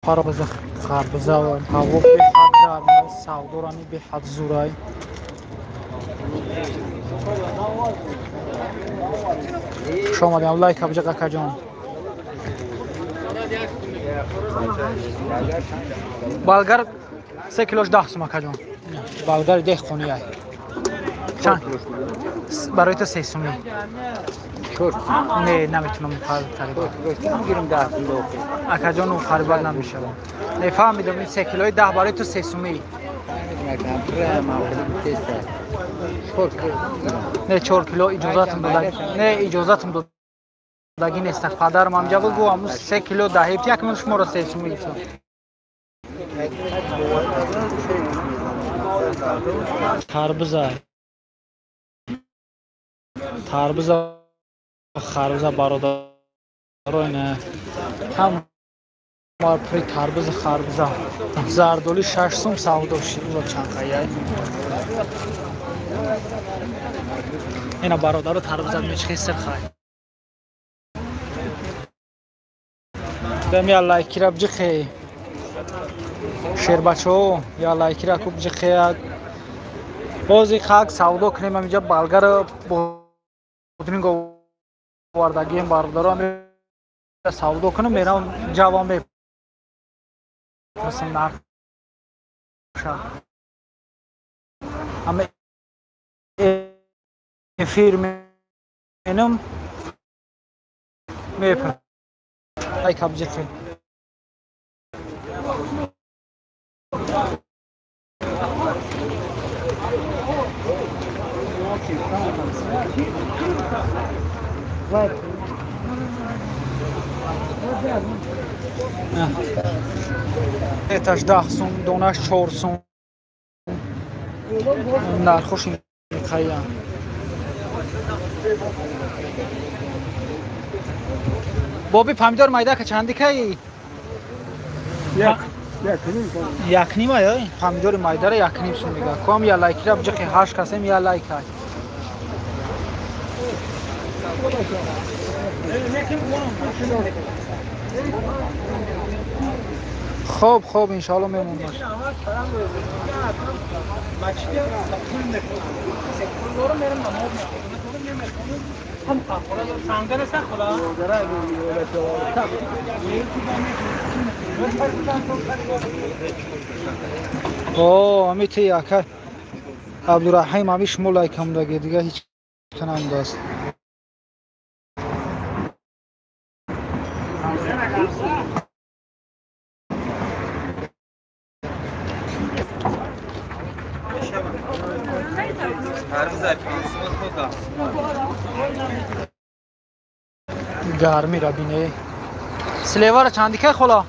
Харбуза, харбуза, ҳаво беҳад гарм, савдорами беҳад зурай. Хуш омадем, лайк абҷа какаҷон. Балгар 3 килош 10 сум акаҷон. Балгари деҳқони ай. Чанд? Барои ту 3 сумӣ. Не, наметунам харибад. Акаҷон, харибад намешавам. Не, фаҳмидам, ин 3 килои 10 барои ту 3 сумӣ. Не, 4 кило иҷозатам дода. Не, иҷозатам додагӣ нест. Падарам ҳамҷа буд, гуфт ҳамун 3 кило 10 як ман шуморо 3 сумӣ гирифтам. Тарбуза. Тарбуза, харбуза бародаро ина. Ҳам при тарбуза, харбуза. Зардоли 6 сум савдо шид, чанд қаяй. Ина бародаро тарбуза мечхи сирхай. Дам я лайкира бҷихе. Шербачо, я лайкира куб бҷихе. Бози хак савдо кунем ҳаминҷа балгара бодринг овардагием бародаро савдо кунем, мерам ҷавон мепурсам нархша. Ҳама эфир менам мепурсам. Лайк абҷихе. Эташ 10 сум, донаш 4 сум. Нархош қая. Боби помидор майда ка чанди кай? Як ним ай, помидори майдара 1.5 сум мега. Ком я лайкира бҷихи 8 касем я лайк ай. Хоб, хоб, иншоалло мемонаш. О, ами ти яка Абдурраҳим ами шумо лайкам даги, дига ҳеч канам даст. Гармира бине. Слевара чанди кай хола?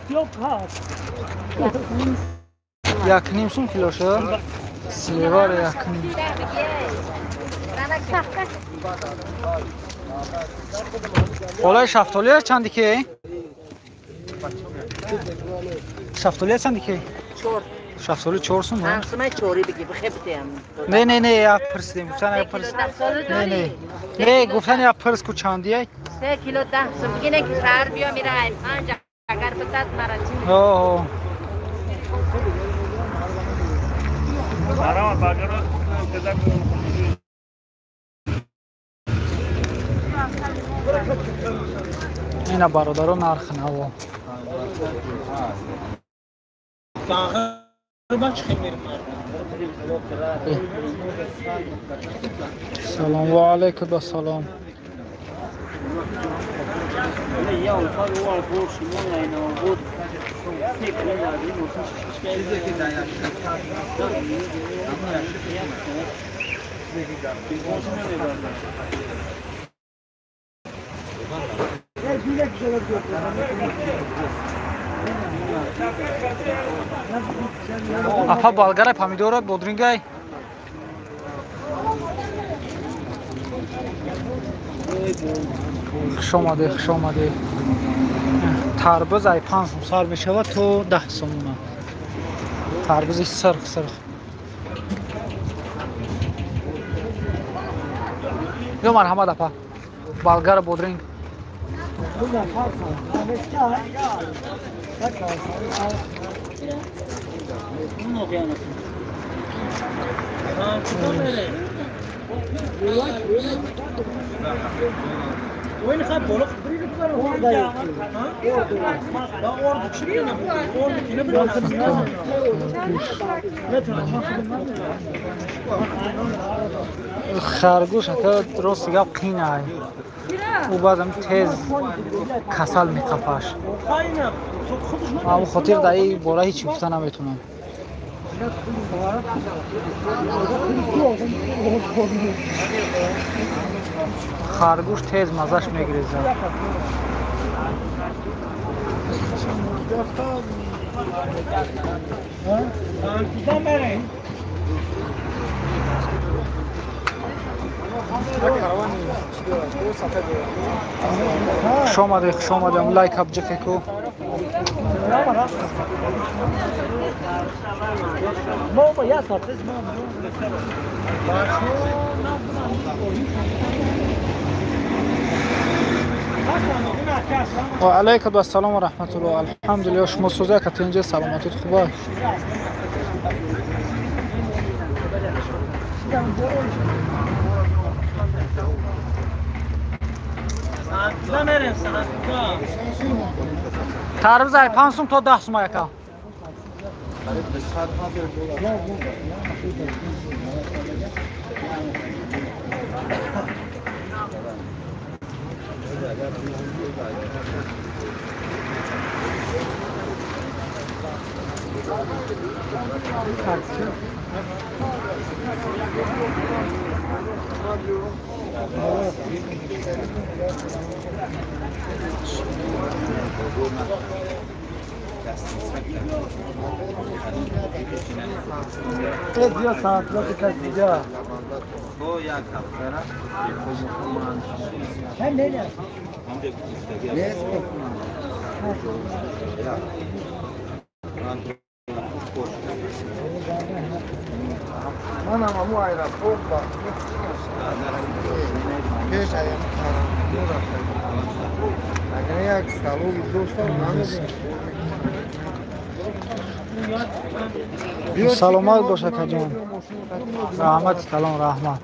1.5 сум килоша. Слевара 1.5. Холаи шафтолия чанди ки? Шафтолия чанди ки? 4. Шафтоли 4 сум. Ҳамсумай 4 бигӣ, бихебтем. Не, не, не, я пурсидем. Гуфтан я пурс. Не, не. Не, гуфтан я пурс ку чандия? 3 кило 10 сум. Бигине ки сар биё мираем. 5 агар битад мара чи? О. Ина бародаро нарх наво. Салом ва алайкум ассалом. Апа балгарай, помидора, бодрингай. Хуш омадед, хуш омадед. Тарбуз ай 5 сум сар мешавад то 10 сомона. Тарбузи сирх сирх. Ё марҳамат апа. Балгара, бодринг. Харгӯш ака рости гап қинай. Ӯ баъзан тез касал меқапаш. Ҳамон хотир дар ин бора ҳеҷ гуфта наметавонам. Харгӯш тез маззаш мегирезад. Хуш омадед, хуш омадем. Лайк абҷиқеку. Ва алайкум ассалом ва раҳматуллоҳ. Алҳамдулиллоҳ, шумо сӯза ка тинҷа саломатит хуба. Тарбуз ай 5 сум то 10 сум яка. Саломат бош акаҷон. Раҳмат калом, раҳмат.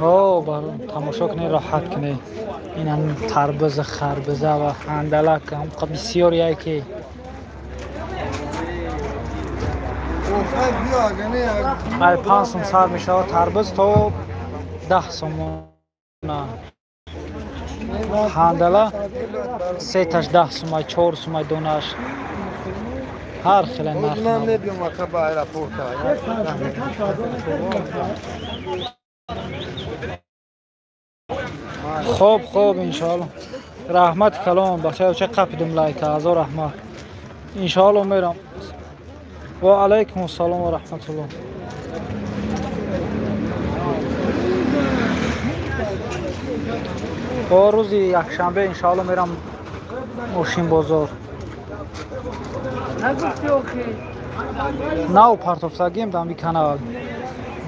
О, барон тамошо кунед, роҳат кунед. Ин ҳам тарбуза, харбуза ва ҳандалак ҳам бисёр яй ки ай 5 сум сар мешавад тарбуз то 10 сомона. Ҳандала сеташ 10 сумай, 4 сумай донаш. Ҳар хеле нарх. Хоб, хоб, иншоалло. Раҳмат калом, бачаё ча қапидум лайка, ҳазор раҳмат. Иншоалло мерам. Ва алайкум ассалом ва раҳматуллоҳ. О рӯзи якшанбе иншоалло мерам мошинбозор. Нав партофтагием дар канал.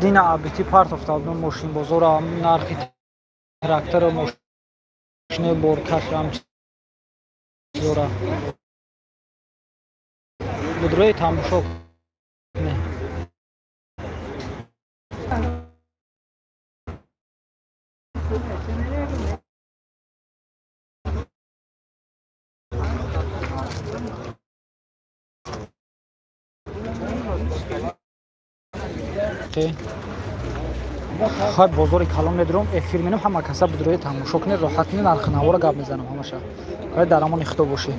Дина абити партофта будам мошинбозора, нархи трактора, мошини боркаш ҳам чизора. Будрои тамошо кунед. Хай бозори калон медурам, эфир менам, ҳама каса будрои тамошо кунед, роҳат кунед, нархи навора гап мезанам ҳамаша. Хай дар амони худо бошед.